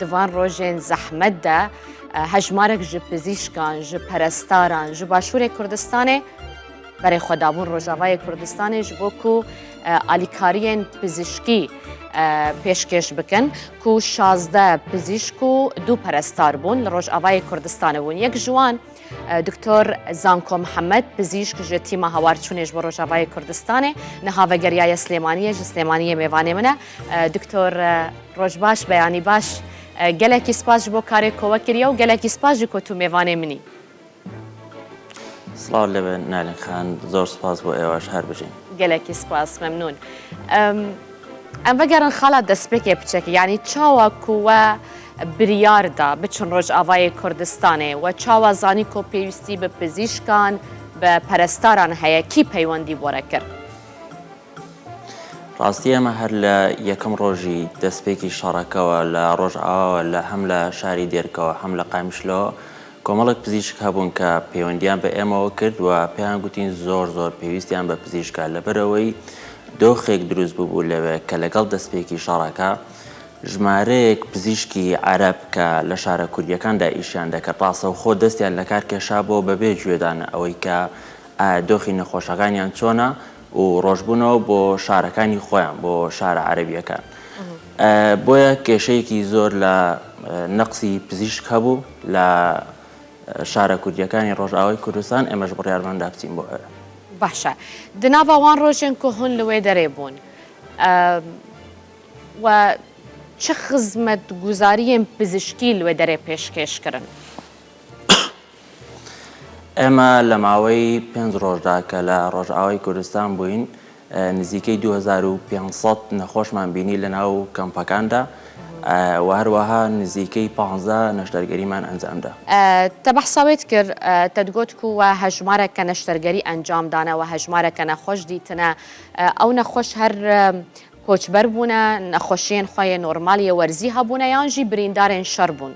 di van rojên zehmet de hejmarek ji pizîşkan, ji perestaran, ji Başûrê Kurdistanê berê xwe dabûn Rojavayê Kurdistanê ji bo ku alîkariyên pizîşkî pêşkêş bikin ku 16 pizîşk û du perestar bûn li Rojavayê Kurdistanê bûn. Yek ji wan Doktor Zanko Mihemed pizîşk ji tîma Hawarçûnê ji bo Rojavayê Kurdistanê niha vegeriyaye Silêmaniyê ji Silêmaniyê mêvanê min e. Doktor roj baş beyanî baş gelekî spas ji bo karê ku we kiriye û gelekî spas jî ku tu mêvanê min î. Silav lê be Nalin Xan, zor spas bo êwaş her bijîn. Gelekî spas, memnûn. Em vegerin xala destpêkê piçekî yanî çawa ku we biryar da biçin Rojavayê Kurdistanê we çawa zanî ku pêwîstî bi pizîşkan, bi perestaran heye kî peywendî bi we re kir? Rastî ئێمە هەر لە یەکەم ڕۆژی دەستپێکی شەڕەکەوە لە ڕۆژئاواوە لە هەم لە شاری دێرکەوە هەم لە قامیشلەوە کۆمەڵێک پزیشک هەبوون کە پەیوەندیان بە ئێمەوە کرد و پێیان گوتین زۆر زۆر پێویستیان بە پزیشکە لەبەرئەوەی دۆخێک دروست ببوو لەوێ کە لەگەڵ دەستپێکی شەڕەکە ژمارەیەک پزیشکی عەرەب کە لە شارە کوردییەکاندا ئیشیان دەکرد ڕاستەوخۆ دەستیان لەکار کێشابۆوە بەبێ گوێدانە ئەوەی کە ئایا دۆخی نەخۆشەکانیان چۆنە و ڕۆشبوونەوە بۆ شارەکانی خۆیان بۆ شارە عەرەبییەکان. بۆیە کێشەیەکی زۆر لە نەقسی پزیشک هەبوو لە شارە کوردییەکانی ڕۆژئاوای کوردستان، ئێمەش بڕیارمان دا بچین بۆ ئەوێ. باشە di nava wan rojên ku hûn li wê derê bûn we çi xizmetguzariyên pizîşkî li wê derê pêşkêş kirin? ئێمە لە ماوەی پێنج ڕۆژدا کە لە ڕۆژئاوای کوردستان بووین، نزیکەی 2500 نەخۆشمان بینی لە ناو کەمپەکاندا و هەروەها نزیکەی پانزە نەشتەرگەریمان ئەنجامدا. تە بەحسا وێت کرد تە دگۆت کو وە هەژمارەک کە نەشتەرگەری ئەنجام دانە وە هەژمارەک کە نەخۆش دیتنە ئەو نەخۆش هەر کۆچبەر بوونە نەخۆشیێن خوەێ نۆرمال یە وەرزی هەبوونە یان ژی بریندارێن شەر بوون؟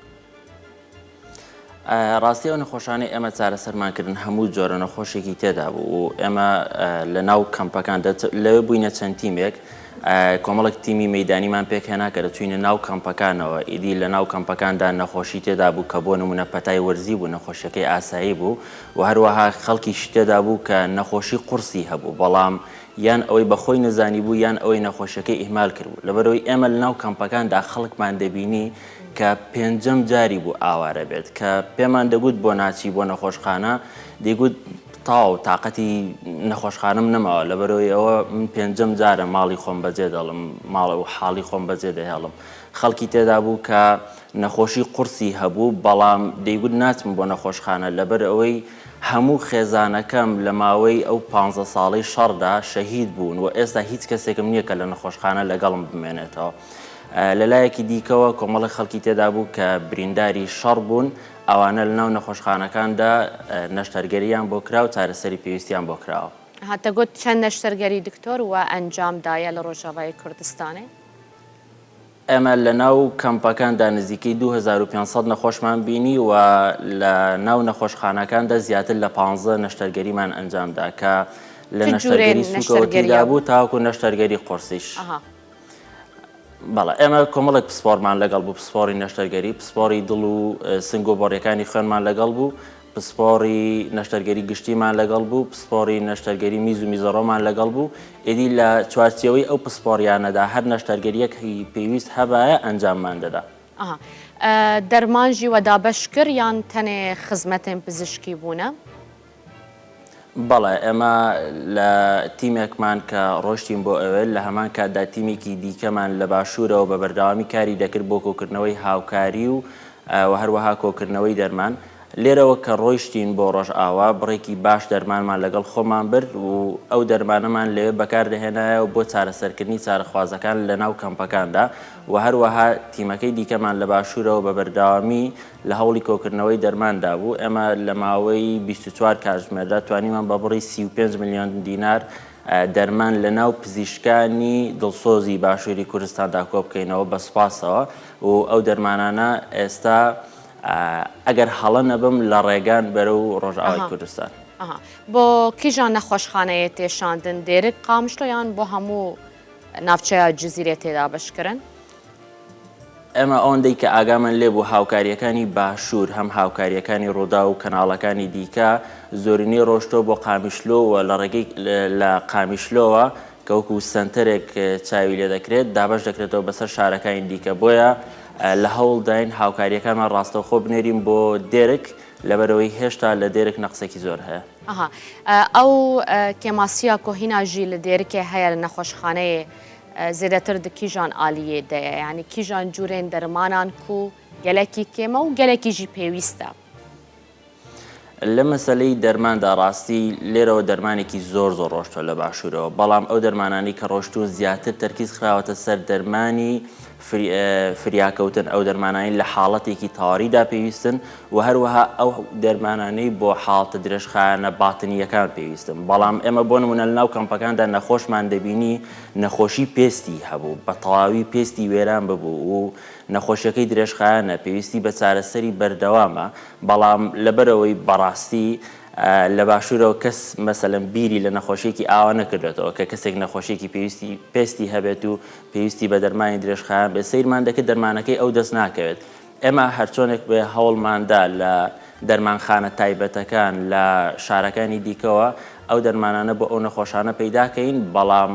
ڕاستی ئەو نەخۆشانەی ئێمە چارەسەرمان کردن هەموو جۆرە نەخۆشێکی تێدا بوو و ئێمە لە ناو کەمپەکان لەوێ بووینە چەند تیمێک کۆمەڵێک تیمی مەدانیمان پێکهێنا کە دەچوینە ناو کەمپەکانەوە ئیدی لە ناو کەمپەکاندا نەخۆشی تێدا بوو کە بۆ نمونە پەتای وەرزی بوو نەخۆشیەکەی ئاسایی بوو و هەروەها خەڵکیشی تێدا بوو کە نەخۆشی قورسی هەبوو بەڵام یان ئەوەی بە خۆی نەزانیبوو یان ئەوەی نەخۆشیەکەی ئیهمال کردبوو لەبەرئەوەی ئێمە لە ناو کەمپەکاندا خەڵکمان دەبینی کە پێنجەم جاری بوو ئاوارە بێت کە پێمان دەگوت بۆ ناچی بۆ نەخۆشخانە دەیگوت تاو تاقەتی نەخۆشخانەم نەماوە لەبەرەوەی ئەوە من پێنجەم جارە ماڵی خۆم بەجێ دەڵم ماڵ و حاڵی خۆم بەجێ دەهێڵم خەڵکی تێدا بوو کە نەخۆشی قورسی هەبوو بەڵام دەیگوت ناچم بۆ نەخۆشخانە لەبەر ئەوەی هەموو خێزانەکەم لە ماوەی ئەو پانزە ساڵەی شەڕدا شەهید بوون و ئێستا هیچ کەسێکم نییە کە لە نەخۆشخانە لەگەڵم بمێنێتەوە. لە لایەکی دیکەوە کۆمەڵێک خەڵکی تێدا بوو کە برینداری شەڕ بوون، ئەوانە لەناو نەخۆشخانەکاندا نەشتەرگەرییان بۆ کرا و چارەسەری پێویستیان بۆ کراوە. هاتە گوت چەند نەشتەرگەری دکتۆر وە ئەنجام دایە لە ڕۆژاڤای کوردستانێ؟ ئێمە لە ناو کەمپەکاندا نزیکەی 2500 نەخۆشمان بینی و لە ناو نەخۆشخانەکاندا زیاتر لە پانزە نەشتەرگەریمان ئەنجامدا کە لە نەشتەرگەری سووکەوە تێدا بوو تاوەکو نەشتەرگەری قورسیش. بەڵێ ئێمە کۆمەڵێک پسپۆڕمان لەگەڵ بوو، پسپۆڕی نەشتەرگەری، پسپۆڕی دڵ و سنگ و بۆڕیەکانی خوێنمان لەگەڵ بوو، پسپۆڕی نەشتەرگەری گشتیمان لەگەڵ بوو، پسپۆڕی نەشتەرگەری میز و میزەڕۆمان لەگەڵ بوو، ئیدی لە چوارچێوەی ئەو پسپۆڕیانەدا هەر نەشتەرگەرییەک پێویست هەبایە ئەنجاممان دەدا. ئەها. دەرمان ژی وە دابەش کر یان تەنێ خزمەتێن پزیشکی بوونە؟ بەڵێ، ئێمە لە تیمێکمان کە ڕۆیشتین بۆ ئەوێ، لە هەمان کاتدا تیمێکی دیکەمان لە باشوورەوە بە بەردەوامی کاری دەکرد بۆ کۆکردنەوەی هاوکاری و و هەروەها کۆکردنەوەی دەرمان. لێرەوە کە ڕۆیشتین بۆ ڕۆژئاوا، بڕێکی باش دەرمانمان لەگەڵ خۆمان برد و ئەو دەرمانەمان لەوێ بەکار دەهێنایەوە بۆ چارەسەرکردنی چارەخوازەکان لەناو کەمپەکاندا و هەروەها تیمەکەی دیکەمان لە باشوورەوە بە بەردەوامی لە هەوڵی کۆکردنەوەی دەرماندا بوو، ئێمە لە ماوەی 24 کاتژمێردا توانیمان بە بڕی 35 ملیۆن دینار دەرمان لە ناو پزیشکانی دڵسۆزی باشووری کوردستاندا کۆبکەینەوە بە سوپاسەوە و ئەو دەرمانانە ئێستا ئەگەر هەڵە نەبم لە ڕێگان بەرەو ڕۆژئاوای کوردستان. بۆ کیژان نەخۆشخانەیە تێ شاندن دێرک قامشلۆ یان بۆ هەموو ناوچەیا جزیرێ تێ دابەشکرن؟ ئێمە ئەوەندەی کە ئاگامان لێ بوو هاوکارییەکانی باشوور هەم هاوکارییەکانی ڕووداو و کەناڵەکانی دیکە زۆرینەی ڕۆشتووە بۆ قامیشلۆ و لە ڕێگەی لە قامیشلۆوە کە وەکو سەنتەرێک چاوی لێ دەکرێت دابەش دەکرێتەوە بەسەر شارەکانی دیکە بۆیە لە هەوڵداین هاوکارییەکانمان ڕاستەوخۆ بنێرین بۆ دێرک لەبەرئەوەی هێشتا لە دێرک نەقسێکی زۆر هەیە. ئەها ئەو کێماسییە کۆ هینا ژی لە دێرکێ هەیە لە نەخۆشخانەیێ زێدەتر di kîjan aliyê de ye yanî kîjan cûrên dermanan ku gelekî kêm e û gelekî jî pêwîst e. لە مەسەلەی دەرماندا ڕاستی لێرەوە دەرمانێکی زۆر زۆر ڕۆشتوە لە باشوورەوە بەڵام ئەو دەرمانانەی کە ڕۆشتوون زیاتر تەرکیز خراوەتە سەر دەرمانی فریاکەوتن ئەو دەرمانانەی لە حاڵەتێکی تەواریدا پێویستن و هەروەها ئەو دەرمانانەی بۆ حاڵەتە درێژخایەنە باتنییەکان پێویستن بەڵام ئێمە بۆ نمونە لەناو کەمپەکاندا نەخۆشمان دەبینی نەخۆشی پێستی هەبوو بە تەواوی پێستی وێران ببوو و نەخۆشیەکەی درێژخایەنە پێویستی بە چارەسەری بەردەوامە بەڵام لەبەرئەوەی بەڕاستی لە باشوورەوە کەس مەسەلەن بیری لە نەخۆشیەکی ئاوا نەکردۆتەوە کە کەسێک نەخۆشیەکی پێویستی پێستی هەبێت و پێویستی بە دەرمانی درێژخایەن بێت سەیرمان دەکرد دەرمانەکەی ئەو دەست ناکەوێت ئێمە هەرچۆنێک بێ هەوڵمان دا لە دەرمانخانە تایبەتەکان لە شارەکانی دیکەوە ئەو دەرمانانە بۆ ئەو نەخۆشانە پەیدا کەین بەڵام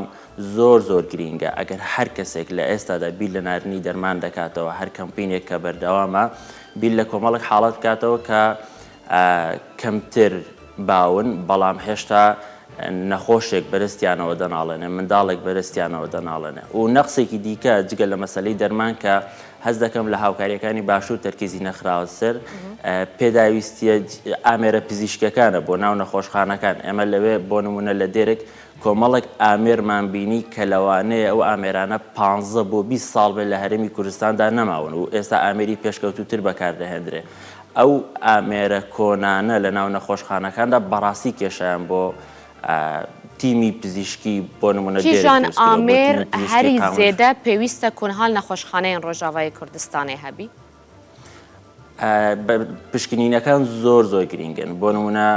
زۆر زۆر گرینگە ئەگەر هەر کەسێک لە ئێستادا بیر لە ناردنی دەرمان دەکاتەوە هەر کەمپینێک کە بەردەوامە بیر لە کۆمەڵێک حاڵەت بکاتەوە کە کەمتر باون، بەڵام هێشتا نەخۆشێک بەرستیانەوە دەناڵێنێ، منداڵێک بەرستیانەوە دەناڵێنێ و نەقسێکی دیکە جگە لە مەسەلەی دەرمان کە هەست دەکەم لە هاوکارییەکانی باشوور تەرکیزی نەخراوە سەر پێداویستییە ئامێرە پزیشکیەکانە بۆ ناو نەخۆشخانەکان، ئێمە لەوێ بۆ نموونە لە دێرک کۆمەڵێک ئامێرمان بینی کە لەوانەیە ئەو ئامێرانە پانزە بۆ 20 ساڵ بێت لە هەرێمی کوردستاندا نەماون و ئێستا ئامێری پێشکەوتووتر بەکاردەهێندرێ. ئەو ئامێرە کۆنانە لە ناو نەخۆشخانەکاندا بەڕاستی کێشەیان بۆ تیمی پزیشکی بۆ نمونە دێرک کیژان دروست کردووە، بۆ ئامێر تیمی پزیشکی هەری قاموش. زێدە پێویستە کونها لە نەخۆشخانەیەن ڕۆژاڤای کوردستانێ هەبی؟ پشکنینەکان زۆر زۆر گرینگن بۆ نمونە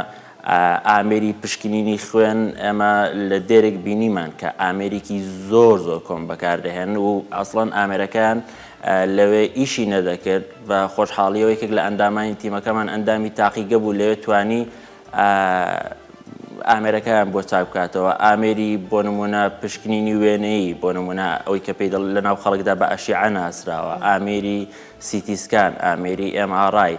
ئامێری پشکنینی خوێن ئێمە لە دێرک بینیمان کە ئامێریکی زۆر زۆر کۆن بەکاردەهێن و ئەسڵەن ئامێرەکەیان لەوێ ئیشی نەدەکرد بە خۆشحاڵیەوە یەکێک لە ئەندامانی تیمەکەمان ئەندامی تاقیگە بوو لەوێ توانی ئامێرەکەیان بۆ چاک بکاتەوە ئامێری بۆ نمونە پشکنینی وێنەیی بۆ نمونە ئەوەی کە پێی دەڵ لەناو خەڵکدا بە ئەشیعە ناسراوە ئامێری CT scan، ئامێری MRI،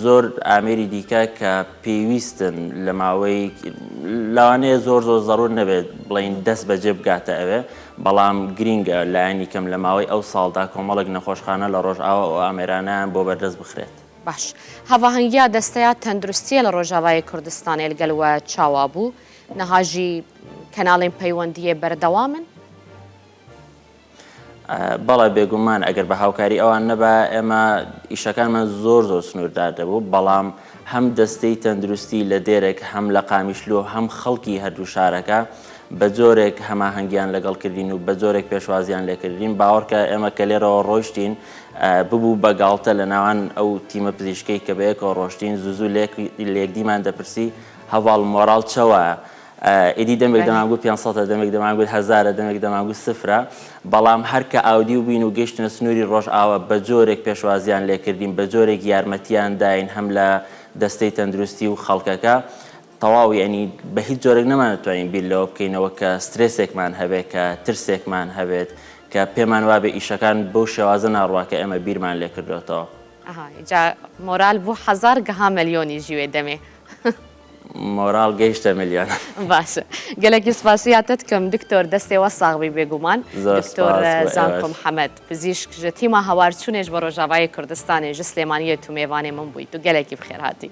زۆر ئامێری دیکە کە پێویستن لە ماوەی لەوانەیە زۆر زۆر زەڕور نەبێت بڵێین دەست بەجێ بگاتە ئەوێ، بەڵام گرینگە لایەنی کەم لە ماوەی ئەو ساڵدا کۆمەڵێک نەخۆشخانە لە ڕۆژئاوا ئەو ئامێرانەیان بۆ بەردەست بخرێت. باش هەڤاهەنگیا دەستەیا تەندروستیە لە ڕۆژاڤاێ کوردستانێ لگەل وە چاوا بوو؟ نها ژی کەناڵێن پەیوەندیێ بەردەوامن؟ بەڵێ بێگومان ئەگەر بە هاوکاری ئەوان نەبایە ئێمە ئیشەکانمان زۆر زۆر سنووردار دەبوو، بەڵام هەم دەستەی تەندروستی لە دێرک هەم لە قامیشلۆ هەم خەڵکی هەردوو شارەکە بە جۆرێک هەماهەنگیان لەگەڵ کردین و بە جۆرێک پێشوازیان لێکردین باوەڕکە ئێمە کە لێرەوە ڕۆیشتین ببوو بە گاڵتە لە ناوان ئەو تیمە پزیشکەی کە بەیەکەوە ڕۆشتین زوو زوو لێکدیمان دەپرسی هەڤاڵ مۆراڵ چەوایە ئیدی دەمێک دەمانگوت پێنج سەتە، دەمێک دەمانگوت هەزارە، دەمێک دەمانگوت سفرە، بەڵام هەر کە ئاودیو بووین و گەیشتنە سنووری ڕۆژئاوا بە جۆرێک پێشوازییان لێ کردین، بە جۆرێک یارمەتییان داین هەم لە دەستەی تەندروستی و خەڵکەکە، تەواو یانی بە هیچ جۆرێک نەمانتوانی بیر لەوە بکەینەوە کە سترێسێکمان هەبێت، کە ترسێکمان هەبێت، کە پێمان وابێ ئیشەکان بەو شێوازە ناڕوا کە ئێمە بیرمان لێ کردۆتەوە. ئەها جا مۆرال بوو هەزار گەها مەلیۆنی ژیوێ دەمێ. مۆراڵ گەیشتە ملیۆن. باشە گەلەکی سپاسیا تە دکەم دکتۆر دەستێ وە ساغ بی بێگومان زۆر دکتۆر سپاس بۆ زانکۆ ئێوەش. محەمەد پزیشک ژ تیما هەوار چونێ ژ بە ڕۆژاڤایێ کوردستانێ ژ سلێمانیێ تو مێڤانێ من بووی تو گەلەکی بخێر هاتی.